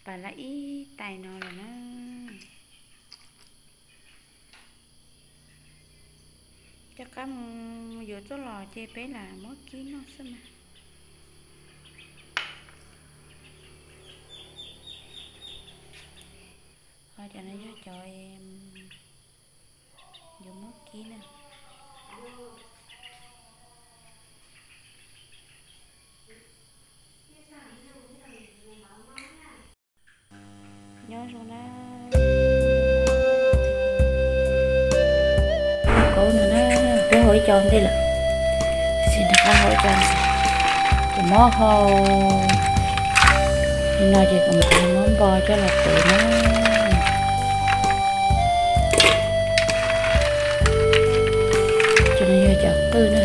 Pais lawm ib tais no lawm na. Cov qab mus yuav tuaj los ces peb lam muab kib noj xwb mas. Ho cov no yog cov yuav muab kib na. Nyob zoo na. Kaub no na, peb hau ib co ntej lawm, tab sis nws qab hau ib co ntxiv. Kuv muab hau li no ces kuv mam muab npo coj los tev na. Cov no yog cov qwj na.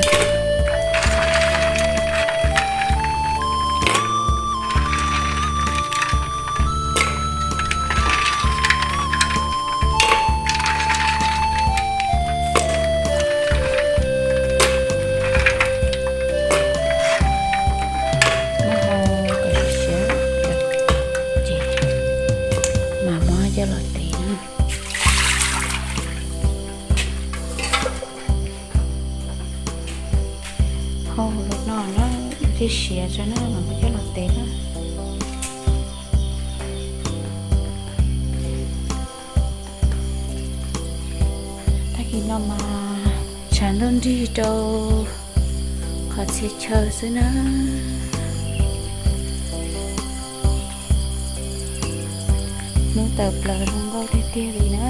Muab hau kom siav siav, ces mam muab coj los tev na. Hau los no na, ib pliag siav tso na mam muab coj los tev na. Tag kis no mas tshav ntuj nrig rau qhov txhia chaw xwb na. Hnub tawm plaws zoo nkauj tiag tiag li na.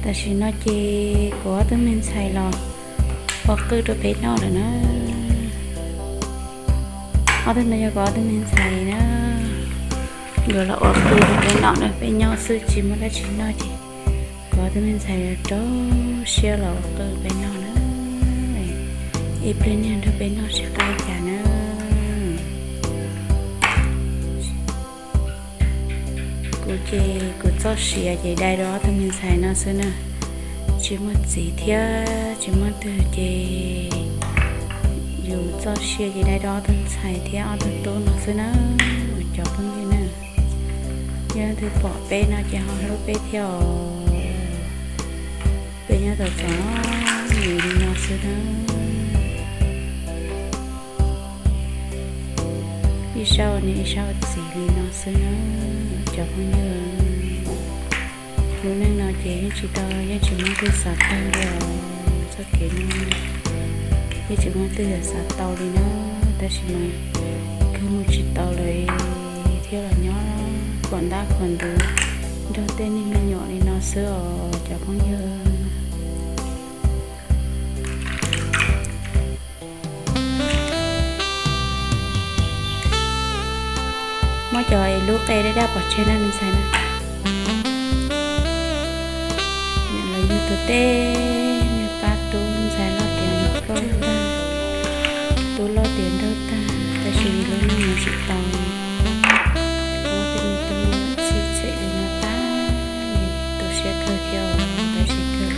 Tam sim no ces kuv ob tug me ntxhais los ua qwj rau peb noj lawm na. Ob tug no yog kuv ob tug me ntxhais na, yuav los ua qwj rau peb noj na, peb nyob xwb tsis muaj dab tsi noj ces kuv ob tug me ntxhais rau siab los ua qwj peb noj na. Ib pliag niag nrog peb noj seb qab cas na. Kuv ces kuv txoj sia ces dai rau ob tug me ntxhais no xwb na. Tsis muaj txiv thiab tsis muaj twg ces yus txoj sia ces dai rau ob tug ntxhais thiab ob tug tub no xwb na, cov phooj ywg na. Yog leej twg pom peb no ces ho hlub peb thiab os. Peb nyob tau txom nyem li no xwb na. Ib sab ua niam ib sab ua txiv li no xwb na, cov phooj ywg. Lub neej no ces yeej tsis tau, yeej tsis muaj leej twg xav tau li os. Txoj kev no yeej tsis muaj leej twg xav tau li na, tab sis mas kawg mus tsis tau lawm thiab los nyob khuam ntab khuam ntuv nrog tej niag me nyuam li no xwb os cov phooj ywg. Muab cov es lub qe daj daj pov tseg na me ntxhais na. Niam los yug tus teb, niag pab tub ntxhais loj tiav nraug tag, tub loj tiav nraug tag, tab sis lub neej mus tsis tau, muab tej me tub me nyuam txhij txhem li no tag, tu siab kawg thiab, tab sis kawg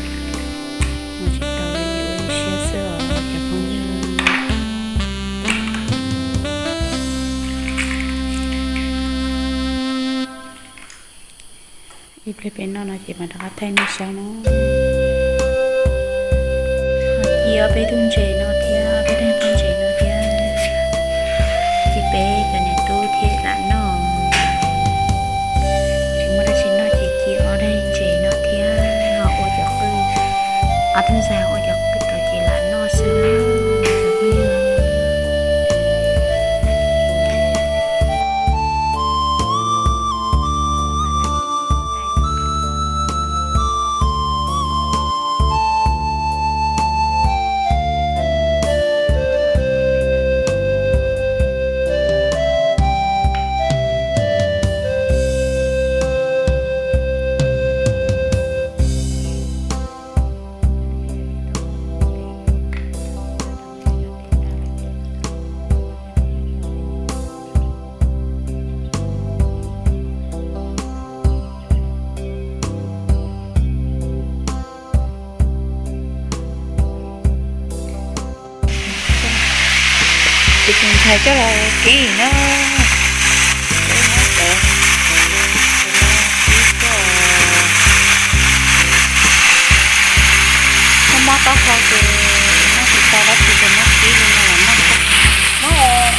mus tsis tau li, ua ib siab xwb os cov phooj ywg. Ib pliag peb noj no ces mam rov qab thaij nej saib na. Ho ci ob peb tug ntses no thiab, ob peb daim ntses no thiab, ces peb cov niam tub thiaj lam noj. Tsis muaj dab tsi noj ces ci ob daim ntses no thiab ho ua cov qwj, ob tug ntxhais ua cov qwj rau ces lam noj xwb na. Ces tus ntxhais coj los kib na. Muab taub hau ces muab tsis tau dab tsi ces muab kib li no los noj. Muab,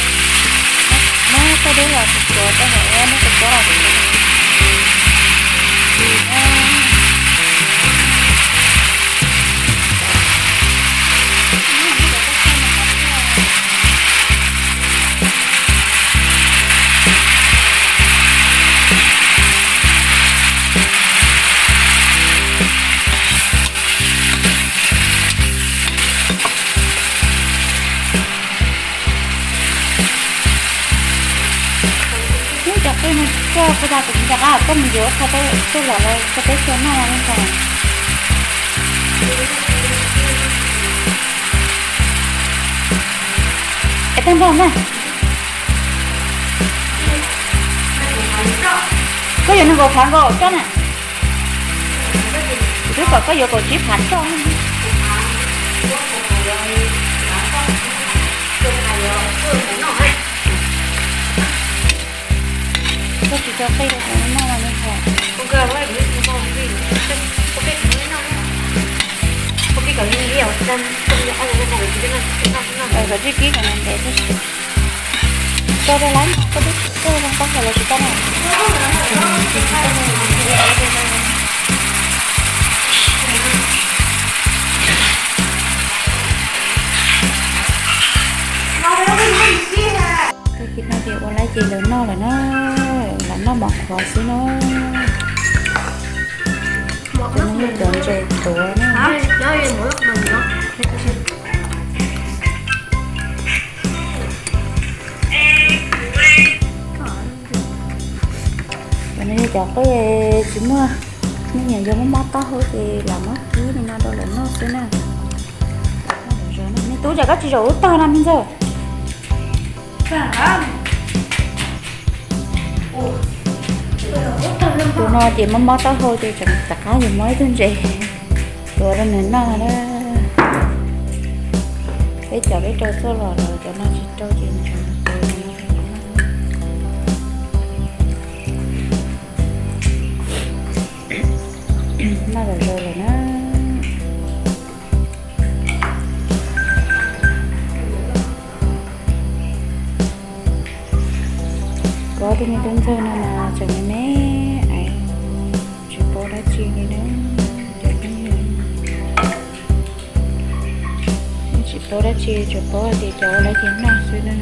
muab tej dub los tsuav tsuav tej hauv, muab tsuav tsuav los tsuav tsuav. Ub, cov qwj no koj puas tas kuv tsis nco qab koj mus yuav qhov twg los lawv koj peb xyaw noj no ntag. Es tag nrho na. Koj yuav nees nkaum phav nkaus coj na. Kuv twb kom koj yuav kaum tsib phav coj. Koj tsis tau qij rau kuv noj no. Kom tsij kib kom ntev ntev tib si. Tso rau lawm, koj twb tso rau nqaj hauv los tsis tau na. Tag kis no ces ua laib ces lawv noj lawm na, lawv noj mov qhuav xwb na. Kuv no Cov ntses tuav na. Cov no yog cov qej tsis muaj, nej nyiam yog muaj mob taub hau ces lam muab kib li no rau lawv noj xwb na. Nej tub, cas koj tsis zaum ub tag no me ntxawg? Tus no ces mob mob taub hau ces tseem rov qab yuav muab ib tug ntses tuav rau nws noj na. Peb cov peb rau txoj los lawm, cov no tsis rau ces tseem tuav. Noj zom zaws lawm na. Kuv ob tug me tub ntxawg no mas tseem me me, tsis paub dab tsi li na. Cov phooj ywg, tsis paub dab tsi, tsuas paub hais tias cov ua lawv ces noj xwb na.